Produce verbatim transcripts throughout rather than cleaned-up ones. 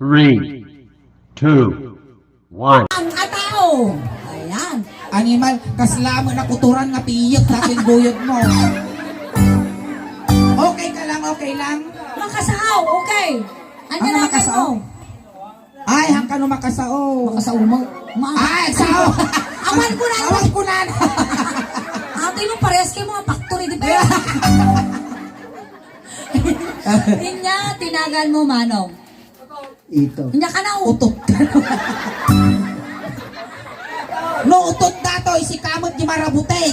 Three, two, one. Ang atao. Ayan. Animal, kasla mo nakuturan nga piyek, dating guyod mo. Okay ka lang, okay lang? Makasao, okay. Ano Ano na makasao? Ay, hangkan no makasao. Makasao mo. Ma- Ay, sao. Awan ko na. Awan ko na. Ate mo, parehas kayo mga factory, di ba? Inya, tinagan mo, Manong. Ito. Inya ka na, oh. Utot. No, utot na to, isikamot di marabuti.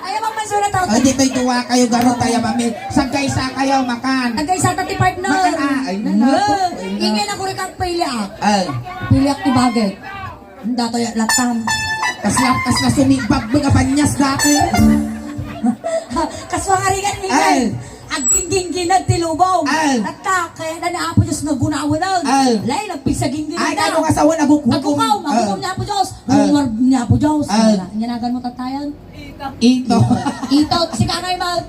Ay, abang man surat ako. Ay, di kayo duwa kayo, garo tayo, mami. Sagkaysa kayo, makan. Sagkaysa ta ti partner. Makan, ah, ay, na, na, Wow. ay, na. Ingay na ko rin kang piliak. Ay. Piliak ti bagay. Ang dato ya latam. Kasla, kasla sumibag mga banyas dati. Kaswa nga rigan, ingay. Ay. Aggingginginag ti lubong. Ah. At ta, kaya na ni Apo Diyos nga gunawanan. Ah. Lay, nagpigsaginginag Ay, na. Kano nga sawan, agukhukom. Agukhukom, Ah. agukhukom ni Apo Diyos. Ah. Gungwar ni Apo Diyos. Ah. Nga, nga nagan mo tatayan. Ito. Ito, si Kangay Mal.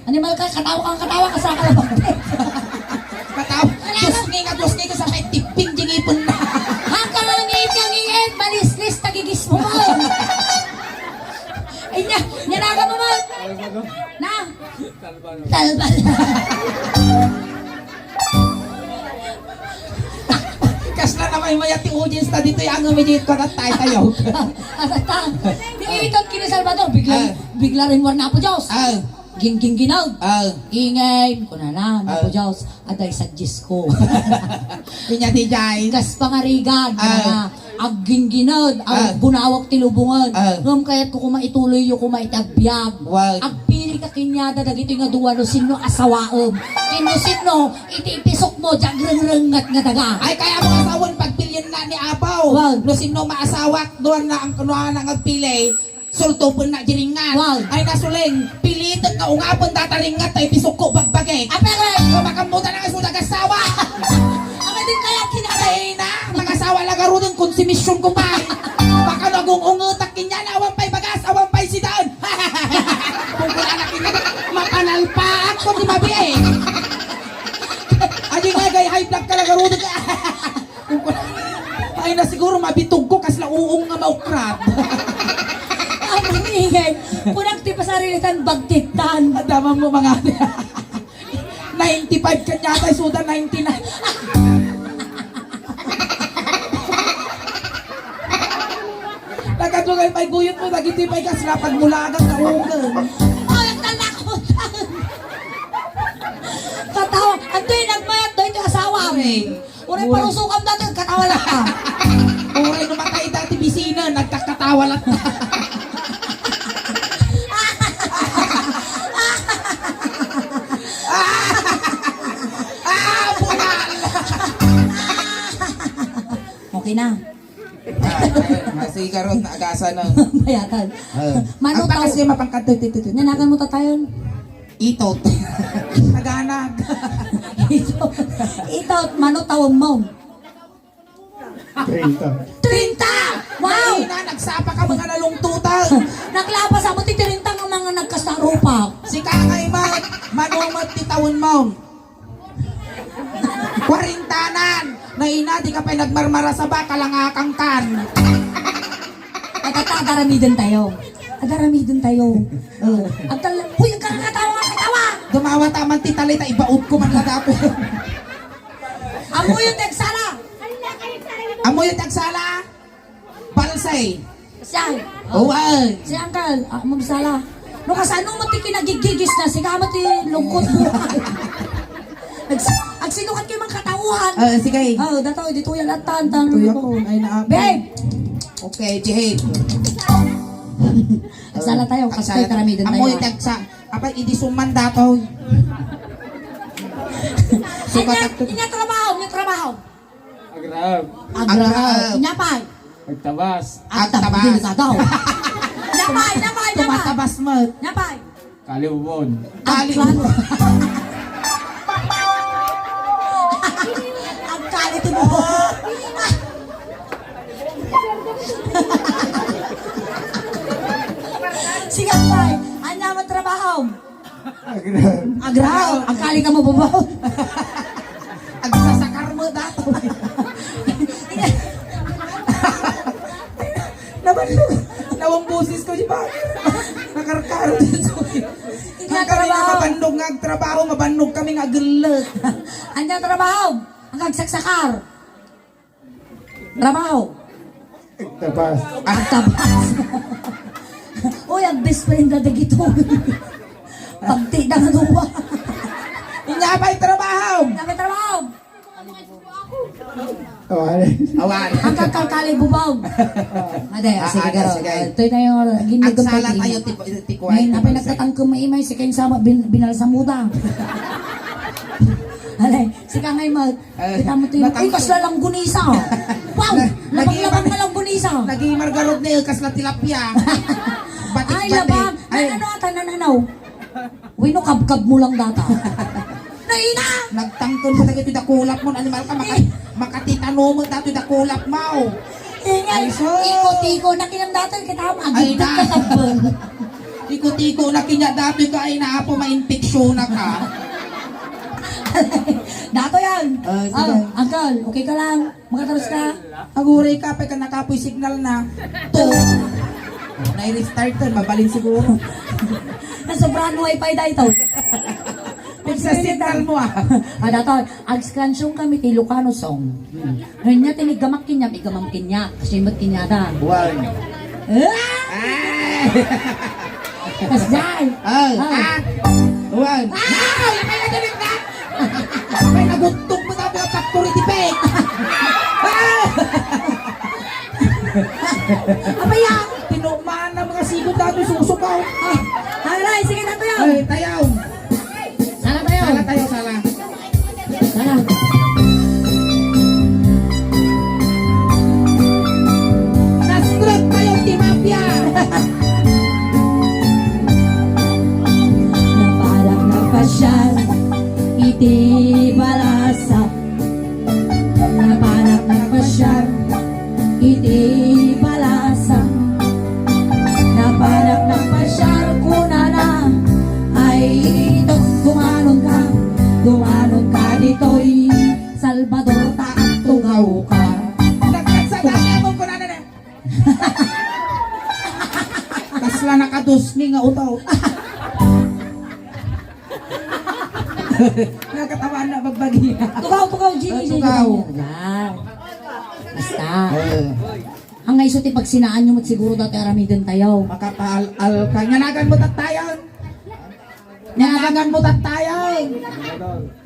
Animal ka, katawa ka, katawa ka sa kalabang. Katawa. Diyos ni nga, Diyos ni nga, sa may tipping, di ngipon na. Hanggang ang ngipin, ngipin, malislis, tagigis mo, Mal. Ay, niya, niya nagan mo, Mal. Na. Talbal. Kasla na may mayat ti audience ta ditoy, ang umidit ko na tayo tayo. Asata. Di ito kini Salvador, bigla, Ah. bigla rin warna po Diyos. Ah. Ginggingginag. Ah. Ingay, kunana, Ah. napo Diyos, aday sa Diyos ko. Inya di jay. Kas pangarigan, Ah. kunana. Aggingginad, Ah. aggunawak ti lubongan. Ah. Ngem kayatko koma ituloyyo koma iti agbiag. Wag. Agpili ka kaniada dagitoy nga dua no sinno a sawaem. Ken no sinno, iti ipisok mo, di agrengrengngat nga daga. Ay, kaya mo asawan pagpilian na ni Apaw. Wag. No sinno maasawak, duan na ang kunuana nga agpili. Sultupen na di ringngat. Wow. Ay, nasuling, pilitek nga ungapen dataringngat ta ipisukko bagbagek. Apay, apay? Nga makammutan nga suda agasawa. Apay, din kaya kinatay na. Magasawa la garuden, konsumisyon ko pa. Baka nagung-ungetak kaniana, awan pay bagas, awan pay sidan. Kung kuna na kaniana, mapanalpaak ko ti mabiit. Adi nga, gay, high blood ka la garuden. Ay na siguro, mabitog ko, kasla uong nga maukrat. Ang ingay, kunak ti pasarilitan, bagtitan. Adamang mo, mga ninety-five ka niya, tay, suda ninety-nine. Nagkadugay pa'y guyot mo, dagiti pa'y kasla, pagmulagan, kaugan. Ay, ang talakot. Katawa, antoy nagmayat, doy, ito asawa. Ay. Uray, Uray. Parusukan dati, nagkatawa latta. Uray, numatay dati bisina, nagkakatawa latta. Ah, bunal! Okay na. Ah, ah, sige, karon, agasan na. Bayatan. Ah. Mano Ang takas tao- niya mapangkadto, ito, ito, ito. Nanakan mo tatayon. Itot. Taganag. Itot. Itot, mano taon mo? Treinta. Treinta! Wow! Ay, na, nagsapa ka mga nalungtutan. Naglabas ako ti treinta nga mga nagkasarupa. Si Kakay Mat, manumat ti taon mo. Kwarentanan. Na ina, di ka pa'y nagmarmarasa ba? Kalangakang kan. Ay, tata, agaramiden tayo. Agaramiden tayo. Oh. Agkal-, huy, agkal-, katawa, katawa! Dumawa ta man ti talita, ibaod ko man lagapo. Amuyo ti agsala! Amuyo ti agsala? Balsay. Siya. Oh, ay. Si Uncle, ah, Ma'am Sala. No, kasano mo ti kinagigigis na, siga mo ti lungkot mo. Nags-, agsinukat kayo mga katauhan. Ah, sige. Oh, dataw, dito yan at tan, tan. Tuyo ko, ay, naa. Babe! Okay, behave. Agsala tayo, kasi Agsala tayo, karamidan tayo. Amoy tagsa. Abay, idi suman dataw. Sukat Inya, inya trabaho, inya trabaho. Agrab. Agrab. Agrab. Inya pay. Agtabas. Agtabas. Agtabas. Inya pay, inya pay, inya pay. Tumatabas met. Inya pay. Kalibubon. Kalibubon. Agkali ti buhok. Sige, pay. Anya mo trabaho? Agra. Agra, agkali ka mo, babo. Agsasakar Datoy. Nabandog. Nawang boses ko, di ba? Nakarkaro dito. Ikaw, kami nga trabaho. Mabandog nga agtrabaho, mabandog kami nga agellek. Anya trabaho? Ang agsaksakar. Trabaho. Agtabas. Agtabas. Uy, ang best friend na dagito. Pagti na nga duwa. Inya pa'y trabaho. Inya pa'y trabaho. Oh, ano? Awan. Ang kakalkali bubaw. Ade, ah, sige, ade, garo. Sige. Ah, ito tayo, ginagawa tayo. Agsala tayo, ti, ti, ti, ngayon, apay nagtatangkang maimay, si Ken Sama, bin-, binalsamuda. Alay, si Kangay Mag-, eh, kita mo to yung, natangkang. Uy, kasla langgunisa. Wow! Na-, labang-labang naging na langgunisa. Naging margarod na yung kasla tilapia. Batik-batik. Ay, labang. Ay. Nananaw, ata, nananaw. Uy, no, kabkab mo lang data. Naina! Nagtangkon mo dagiti dakulap mo, animal ka, maka-, eh, makatitano mo datoy dakulap mo. Ingay, ay, so, iko-tiko na kinam datoy, kita mo, ay, agigit na. Ka tabbal. Iko-tiko na kinya datoy ka, ay, naapo, mainfeksyon na ka. Dato yan. Ah, sige. Ah, uncle, okay ka lang? Makataros ka? Aguray ka, pay ka nakapoy signal na. To. Nai-restart to, mabalin siguro. Nasobrahan mo wifi dahil to. Pag sa signal mo, ah. Ah, dato, agskansyong kami ti Ilocano song. Hmm. Ngayon niya, tinigamak kinyam, igamam kinyak. Kasi yung ba't kinyada? Buwan. Ah! Ah! Kasjay! Oh, ah. Ah! Buwan. Ah! Ay, may nagalik na! May nagutog mo na mga factory defect! Ah! Apa yan? Tinumaan na mga sigot na ito, susukaw. Ah, alay, sige na tayo. Ay, tayo. Sala tayo. Sala tayo, sala. Sala. Nastrut tayo, ti mafia. Napadak na pasyal, iti balasa. Napanak nagpasiar iti balasa. Napanak nagpasiar kunana, "Ay, ito, dumanon ka, dumanon ka ditoy. Salvador, ta agtugaw ka." Nagkasagana mo kunana na. Kasla nakadusni nga utaw. Nakatawa na bagbagi. Tugaw, tugaw, Jimmy. Ah, tugaw. Yan. Basta. Eh. Ang nga iso ti pagsinaan nyo, mat siguro dati aramiden tayo. Makapaal-al ka. Nyanagan mo tattayan. Nyanagan mo tattayan.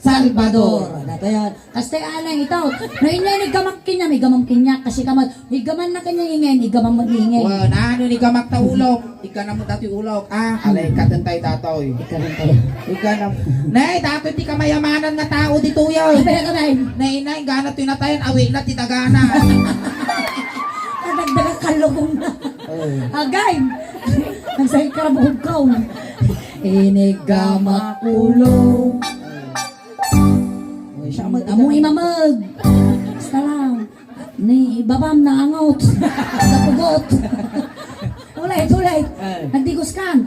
Salvador. Dati yan. Kasta anay itaw. No, inya ni gamak kinya, may gamam kinya. Kasi kamat, may gaman na kanya ingen, igaman mo ingen. Wa, na, ano ni gamak ta ulok? Iganam mo dati ulok. Ah, alay, katen tayo datoy. Ikaw rin tayo. Iganam. Nay, datoy ti kamayamanan nga tao ditoy, oy. Abay, abay. Nay, nay, gana ti natayan, awi na ti dagana. Nadagdagan kalugong na. Oh. Agay. Nagsakit ka na buhog ka, oh. Inigamak ulo. Uy, siya mo, amo imamag. Basta lang. Ni babam na angot. Sa pugot. Ulit, ulit. Eh. Nagdigos ka.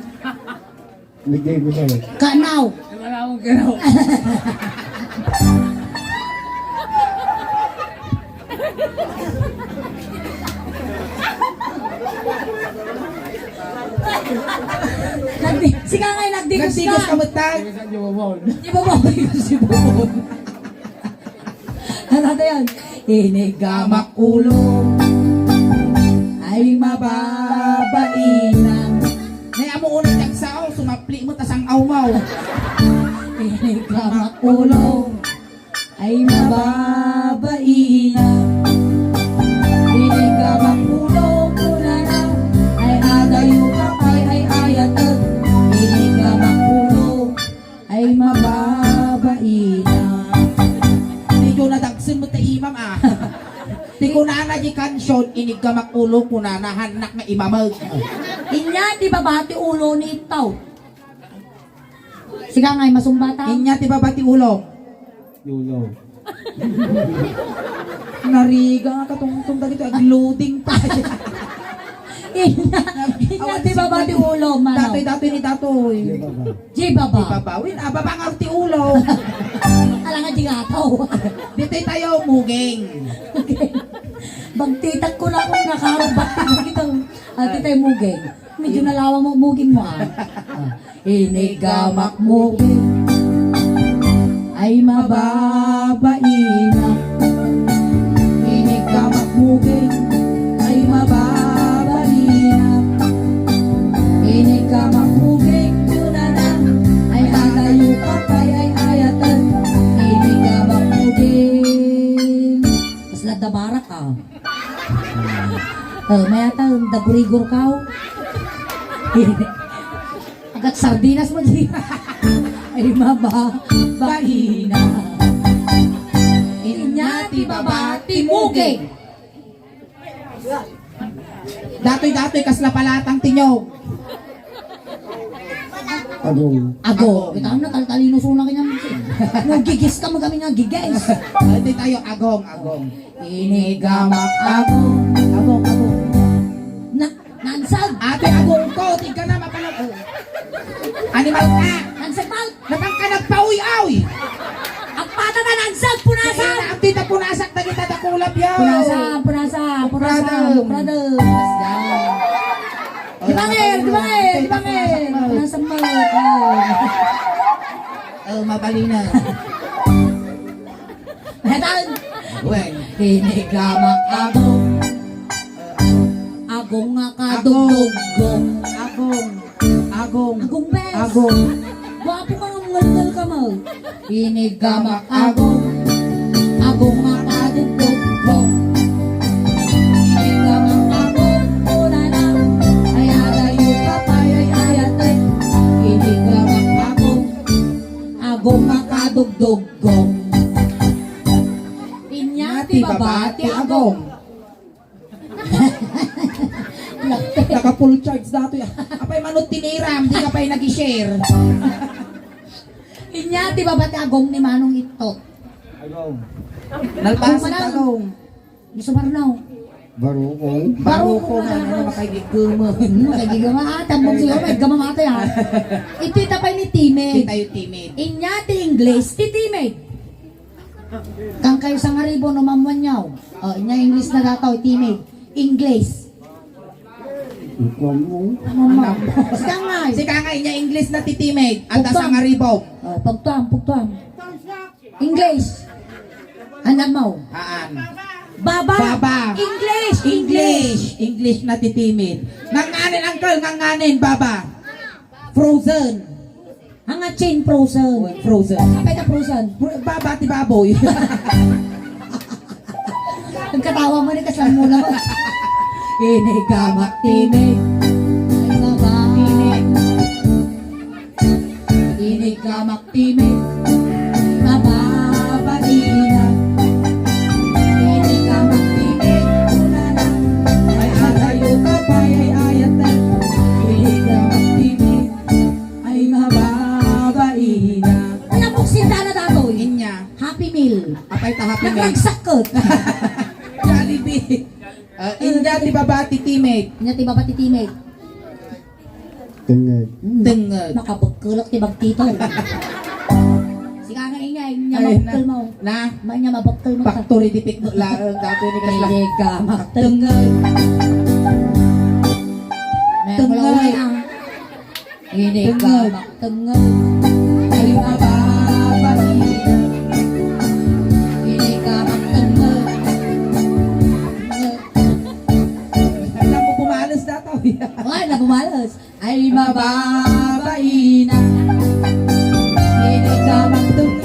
Nagdigos ako. Kanaw. Wala akong kanaw. Nagdi-, sika nga, nagdigos ka. Nagdigos ka, butang. Di ba ba? Di ba ba? Ano to yan? Inigamak ulo ay mababainan. Nay, amo unay tagsao, sumapli mo, tasang-aw mo. Inigamak ulo ay mababainan. Inigamak ulo, kunana, ay adayo ka pay, ay ayatek. Inigamak ulo ay mababainan. Medyo nadagsen mo ta imam, ah. Ti kunana di kansion, inigamak ulo, kunana, hannak nga imamag. Inya ti baba ti ulo ni Itaw. Siga nga, masumbata. Inya ti baba ti ulo. Ulo. Nariga nga katungtong dagito, agloading pa. Inya, inya ti baba ti ulo, mano. Datoy, datoy ni datoy. Di baba. Di baba. Di baba. Win, ah, baba nga ti ulo. Ala nga di nga tao. Ditoy tayo, muging. Bagtitak ko na kung nakarong bagtitak ito. Ah, ditoy muging. Medyo nalawa mo, muging mo, ah. Ah, inigamak muging. Ay mababaina. Inigamak muging. Ay mababaina. Inigamak muging. Kunana. Ay adayo ka pay ay ayaten. Inigamak muging. Kasla da barak, ah. Oh, mayata, dagurigor ka, oh. Agat sardinas mo, di. Ay, maba, baina. Inya ti baba, ti muging. Datoy-datoy, kasla palatang tinyog. Agong. Ago. Agong. Kita na, taltalino suna kanya. No, gigis ka, magami nga gigis. Ay, di tayo, agong, agong. Inigamak agong. Agong, agong. Na, nansag. Ate, agong ko, di ka na mapalaw. Animal ka. Nansag, mal. Natang ka nagpaoy-oy. Ang pata na nansag, punasan. Ay, na, ang tita punasak, dagita dakulap yaw. Punasan, punasan, punasan, Brother. Brother. Yan. Di ba, Ner? Di ba, Ner? Di ba, Ner? Punasan mo. Oh. Oh, mabalina. Metan! Wen. Inigamak agong. Agong nga kadugdugong. Agong. Agong. Agong, bes. Agong. Gwapo ka nga, ngalngal ka, ma. Inigamak agong. Agong nga kadugdugong. Inigamak agong. Una na. Ay, adayo ka pay ay ayatay. Inigamak agong. Agong nga kadugdugong. Inya ti baba ti agong. Naka full charge datoy. Apay manod tiniram, di ka pay nag-share. Inya ti baba ti agong ni Manong Ittot. Agong. Nalpasan Agong. Gusto marnaw. Barukong. Barukong, ano, makagigama. Hmm, makagigama. Ah, tambong siguro, may gama mata, ah. Iti tapay ni Timid. Iti tayo, Timid. Inya ti Ingles, ti Timid. Kang kayo sa ngaribo, no, mamuan niyo. Oh, inya Ingles na dataw, Timid. Ingles. Ikaw mo. Ano mo? Sika nga, eh. Sika nga, inya Ingles na ti Timid. At sa ngaribo. Oh, pagtuam, pagtuam. English. Anak mo. Aan. Baba. Baba. English. English. English na ti Timid. Nganganin, uncle, nganganin, baba. Frozen. Ang atsin, frozen. Oh, frozen. Apay ta frozen? Fro-, baba ti baboy. Ang katawa mo ni kasal mo na mo. Inigamak Timid. Ay, baba. Timid. Inigamak Timid, mababaina. Inigamak Timid, unana. Ay, adayo ka pay ay ayatan. Inigamak Timid, ay mababaina. Ay, napuksin ta na datoy. Inya. Happy Meal. Apay ta Happy Meal. Nagragsak ko. Jollibee. Ah, inya ti baba ti Timid. Inya ti baba ti Timid. Tenged. Hmm. Tenged. Makabekkelek ti bagtito. Sika nga ingay, nya mabekkel mo. Na? Ma, nya mabekkel mo. Factory defect mo laeng, dati ni kasla. Inigamak tenged. Tenged. Inigamak tenged. Ay, mababali. Inigamak tenged. Ay, naku, pumalas na to. Ay, naku, pumalas. Ay, mababaina. Inigamak tenged.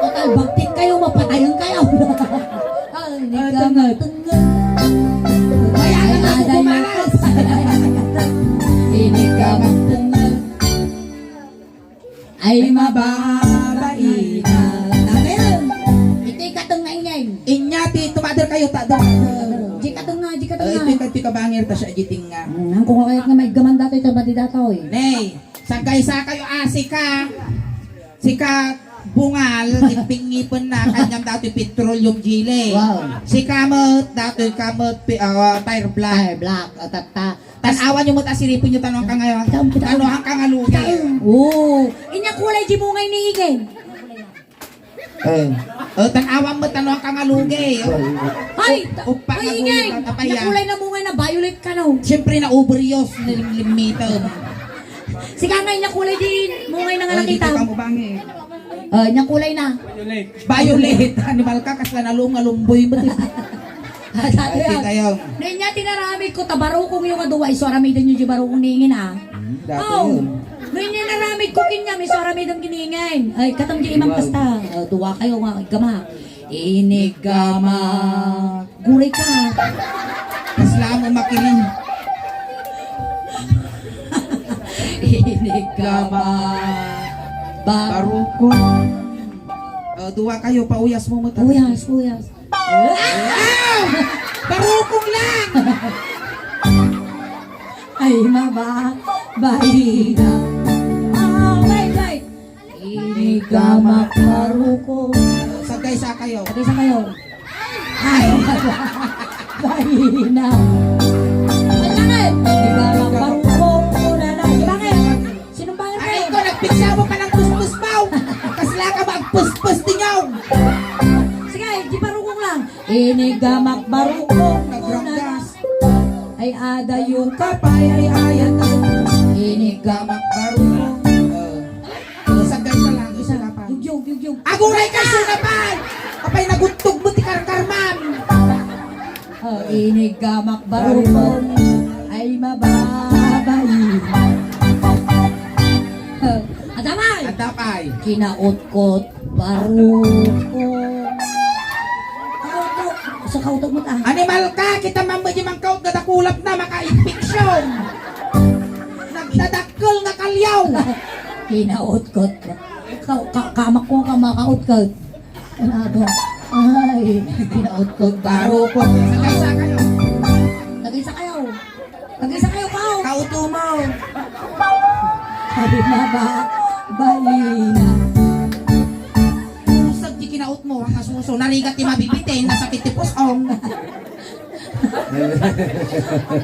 Total, bagtit kayo, mapatayan kayo. Ay, inigamak tenged. Kaya nga ako pumalas. Inigamak tenged. Ay, mababaina. Amen. Iti katengnga ingay. Inya ti tumader kayo, tader. Di katengnga, di katengnga. Eh, iti kadti kabangir ta siya, di tinga. Hmm, ang kung kayat nga may gaman datoy, tabati datoy. Nay, sagaysa kayo, ah, sika. Sika, bungal, ipingipen na, kanyam datoy petroleum jelly. Wow. Sika met, datoy ka met, pi-, ah, tire black. Tire black, o, tatta. Tan-awan yo met a siripon yo, tano ang kangayo. Tano ang kangalugi. Oo. Inya kulay di mungay ni Igay. Eh. Eh, tan-awam met, ano ang kangalugi? Ay, Upa, ay, ingay. Nakulay na mungay na violet ka, no? Siyempre, na-overuse, nilimlimitem. Sige, ngay, nya kulay din. Mungay na nga nakita. Ay, nya kulay na. Violet. Animal ka, kasla na luong nga lumboy mo, di ba? Ay, tayo. No, inya tinaramid ko, ta barukong yung nga duwa, isu aramiden yung di barukong ningin, ah. Hmm, dati yun. No, inya naramid ko, kinya, may isu aramiden kiningin. Ay, katam di imang kasta. Ah, duwa kayo nga, igama. Inigama. Guray ka. Kasla mo makiling. Inigama. Ba- Baruko. Oh, duwa kayo, pauyas mo mo. Uyas, uyas. Ah! Barukong lang! Ay, maba, bahina. Ah, wait, wait. Inigama baruko. Sagay sa kayo. Sagay sa kayo. Ay, bahina. Ay, bakit? Inigama baruko. Una na. Bakit? Sinumbangan kayo. Ay, ko, nagpiksa mo pa ng puspos mo. Kasla ka magpuspos, tingaw. Sige, di barukong lang. Inigama baruko. Nagranggas. Ay, adayo ka pa, ay, ay, ay, ay. Inigama baruko. Sagay ka lang, isa ka pa. Yugyog, yugyog. Aguray ka, sunapan! Apay, nagutog mo ti karkarman. Oh, inigama baruko. Ay, mababain. Oh, adamay! Adamay! Kinautkot baruko. Kautok. Sa kautok mo ta. Animal ka, kita man mo di mangkaut nga dakulap na, maka-infection. Nagdadakkel nga kalyaw. Kinautkot. Ka, ka, kamak ko ka makautkot. Ano to? Ay, kinautkot baruko. Sagay sa kayo. Sagay sa kayo. Sagay sa kayo, kao. Kauto mo. Ay, maba, balina. Usag ti kinaot mo, ang asuso. Narigat ti mabibitin, nasakit ti pusong.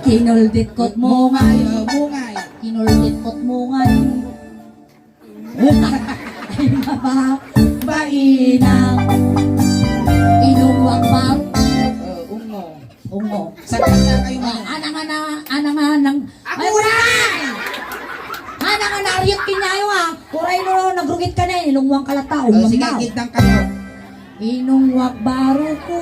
Kinuldit ko't mungay. Mungay. Kinuldit ko't mungay. Ay, maba, baina. Inungwak ba? Eh, ungo. Ungo. Sa kanya kayo mo. Ah, anang, anang, anang, anang. Ako na! Anang, anang, ariyot kinyayo, ah. Kuray no, nagrugit ka na, eh. Inungwak ka lata, eh, ungo sige, na. Gitnang kayo. Inungwak baruko.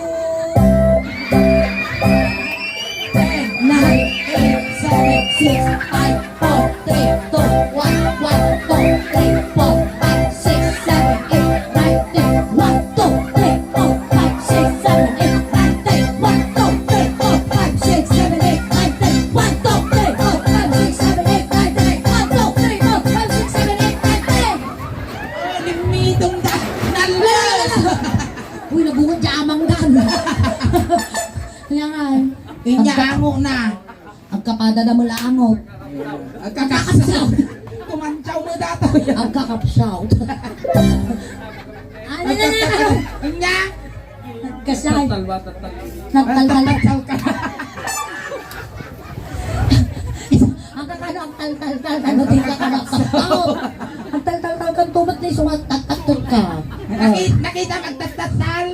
Ten, nine, eight, seven, six, five, four, three, two, one, one, two, three, four, five, six, seven, eight, nine, ten, one, two, three, four, five, six, seven, eight, nine, ten, one, two, three, four, five, six, seven, eight, nine, ten, one, two, three, four, five, six, seven, eight, nine, ten, one, two, three, four, five, six, seven, eight, nine, ten. Limitong da-, nalas! Uy, nabungod di amang dan. Kaya nga eh. Inya ango na. Agkapada da mo la angot. Agkakapsaw. Kumantsaw mo dato. Agkakapsaw. Ano na na? Inya. Nagkasay. Nagtaltal. Nagtaltal ka. Ang kakano ang taltal-tal, ano, di ka kanakapsaw. Ang taltal-tal kan tumat ni sumat tatatut ka. Nakit-, nakita magtatattal?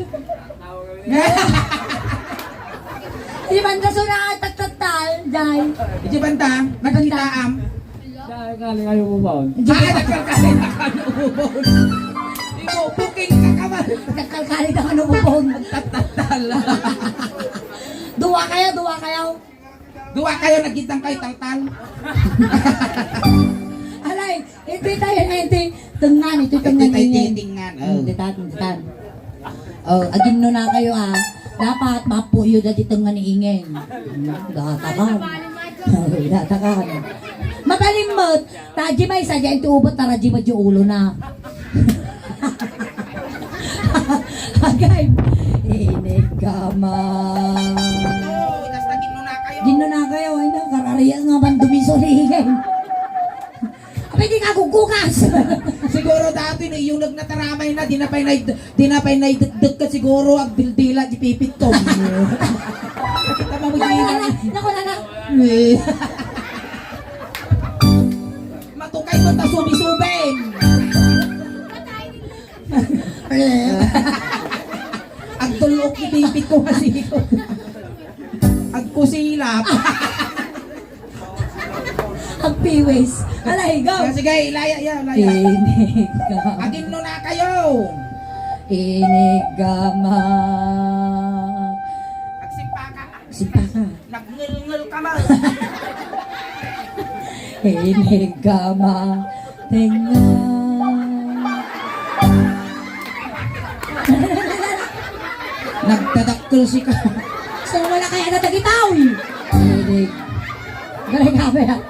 Di ba ang suna ang tatattal, Jai? Di ba ang ta? Nakita ang? Dahil galing kayo mo ba? Di ba? Ah, nagkakalit na ka na ubon. Ibubuking ka ka ba? Nagkakalit na ka na ubon. Tatattal. Duwa kayo, duwa kayo. Duwa kayo, nagitang kayo, taltal. Alay, iti tayo na iti tengngan, iti tengngan. Iti tayo iti tengngan, oh. Hmm, ditan, ditan. Oh, aginno na kayo, ah. Dapat mapuyo dati tengngan ni Ingeng. Hmm, data ka. Data ka. Mabalimot. Taji may sadya iti ubot, taraji may ulo na. Agay, inigama. Ginno na kayo, ay na, kararias nga man dumiso ni Igay. Apay, di ka gugugas. Siguro dati, no, yung nagnataramay na, di na pa'y naid-, di na pa'y naidekdek ka siguro, ang bildila, di pipit ko. Kita mo, Naku, na, na, naku, na, na. Eh. Matukay mo, ta subi-subi. Agtulok ni Pipit ko kasi. Agkusilap. Agpiwis. Alay, go! Ah, sige, ilaya yan, ilaya. Inigama. Agimno na kayo. Inigama. Agsimpaka. Simpaka. Nagngilngil ka man. Inigama. Tenga. Nagdadakkel sika. So, wala kaya na tagitaw. Inig. Galing ka ba yan?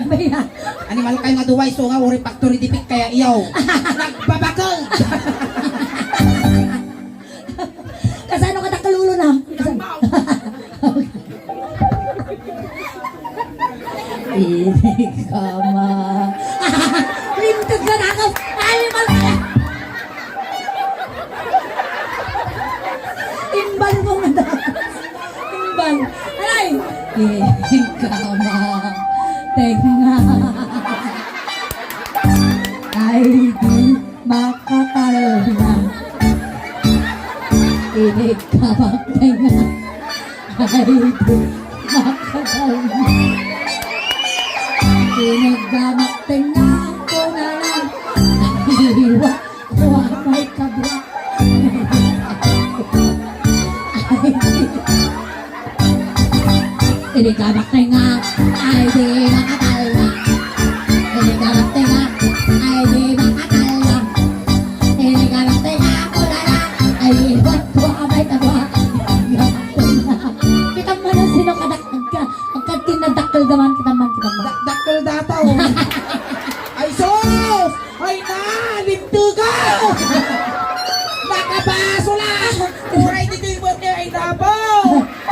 Ba yan? Animal kayo nga duway, so nga, uri factory defect kaya iyo. Nagbabakag. Kasano ka dakkel ulo na? Kasano? Inig ka ma. Lintag na dakas. Ay, mal-, imbal mo nga dakas. Imbal. Ay! Inig ka ma. Tenga. Ay, di. Makatalna. Inig ka magtenga. Ay, di. Makatalna. Inig ka magtenga. Kunana. Iwa. Kuha may kabra. Ay, di. Inig ka magtenga, ay di makatalna. Inig ka magtenga, ay di makatalna. Inig ka magtenga, kulala, ay di, wa, wa, abay, tabwa. Kita man ang sino kadak-, agka-, agkadtin na dakkel daman, kita man, kita man. Da-, dakkel dataw. Ay, sus! Ay na, lintugaw! Nakabaso lang! Uray ditoy buot niya, ay napo!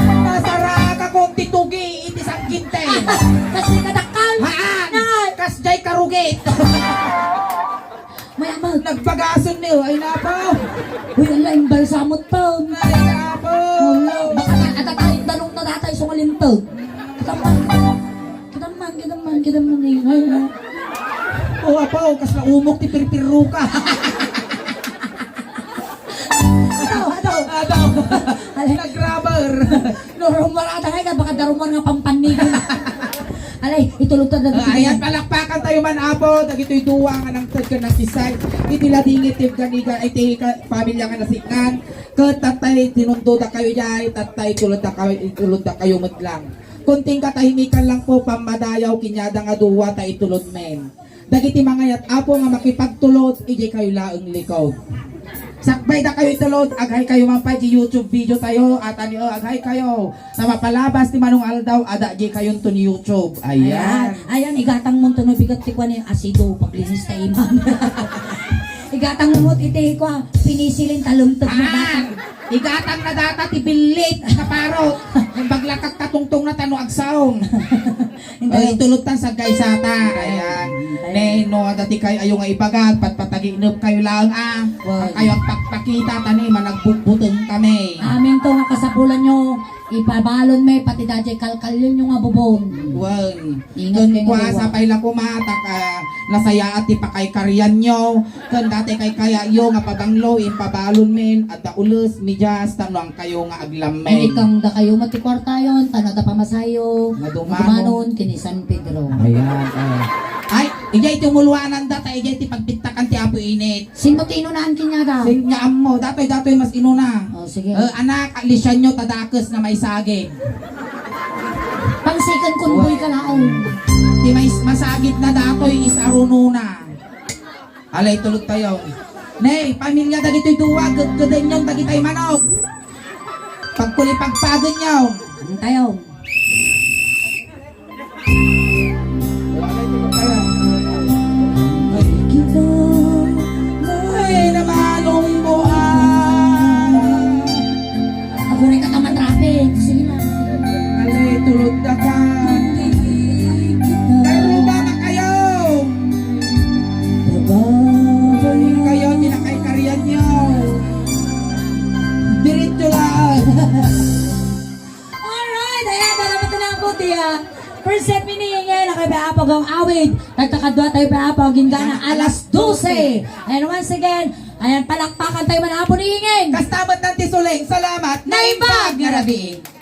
Nasaraka kong titugi iti sangginte. Kasi kadakkel. Haan! Nay! Kasjay karugit! May amal. Nagbagason niyo, ay napo! Uy, ala, imbalsamot pa. Ay napo! Wala. Baka na, atatayin danong na natay, sungalintag. Taman. Kitaman, kitaman, kitaman, eh. Ay, ay. O, apo, kas naumok ti pirpirruka. Ato, ato. Ato. Alay. Nag-rubber. Normal ata kay, baka darumar nga pampannig. Alay, itulog ta dagiti. Ah, ayan, palakpakan tayo man, apo, dagitoy duwa nga nangted ken nagkisay. Iti ladingit, ti ganiga, iti ka-, pamilya nga nasiknan. Ket tattay, tinundodakayo jay, tattay, itulodakayo, itulodakayo met lang. Kunting katahimikan lang po, pammadayaw, kinyada nga duwa ta itulod men. Dagiti mangayat, apo, nga makipagtulod, idiay kayo laeng likod. Sakbay da kayo itulod, aghay kayo man pay di YouTube video tayo, atan yo, aghay kayo. Ta mapalabas ti manong aldaw, adda diay kayonto ni YouTube. Ayan. Ayan, ayan, igatang mo to no bigat ti kuan ni asido, paglinis ta imam. Igatang mo iti kuan, pinisilin talumtog na Ah! gatang. Igatang na data ti billit, kaparot. Imbag lang kakatungtong na tano agsaom. Hindi. Ay, tulod tan saggaysata. Ayan. Hindi. Ne, no, adda ti kay ayo nga ibagag, patpataginep kayo lang, ah. Wag. Kayo agpakpakita, tani, managbutbuteng kami. Amin to nga kasapulan nyo, ipabalon mi, pati dajay kalkalyon nyo nga bubon. Wan. Ingat Ken kayo nga kua, duwa. Sapay la koma, ta ka, nasayaat ti pakaykarian nyo. Ken dati kay kaya yo nga pabanglo, impabalon men, adda ules, medyas, tapno angkayo nga aglammeng. Ay, ikang da kayo met ti kuartayon, tano da pamasayo. Madumanon. Madumanon, kini San Pedro. Ayan, eh. Ay, ijay ti umuluanan da, ta ijay ti pagbittakan ti Apo Init. Sino ti inunaan kaniada? Sin nga ammo, datoy, datoy mas inuna. Oh, sige. Eh, anak, lisian nyo, ta dakes na maisagid. Pang second convoy ka laeng. Ti mais-, masagid na datoy is arunona. Alay, tulog tayo. Nay, pamilya dagitoy duwa, gedgedenyon dagitay manok. Pagkulipagpagenyon. Ang tayo. Ay, kita. Ay, namanong mo, ah. Ako rin ka naman traffic. Sige na. Alay, tulog na ka. Karuba na kayo. Kayo, tinakaykarian nyo. Diretso lang. Alright, ayan, daramat na ang puti, ah. First set, mini, ngayon, nakay Apo ang awid. Nagkakadwa tayo, Apo, ang gingana, alas dose. And once again, Ayan, palakpakan tayo man, Apo ni Inging. Kasta met nan ti suling, salamat, Naimbag nga rabii.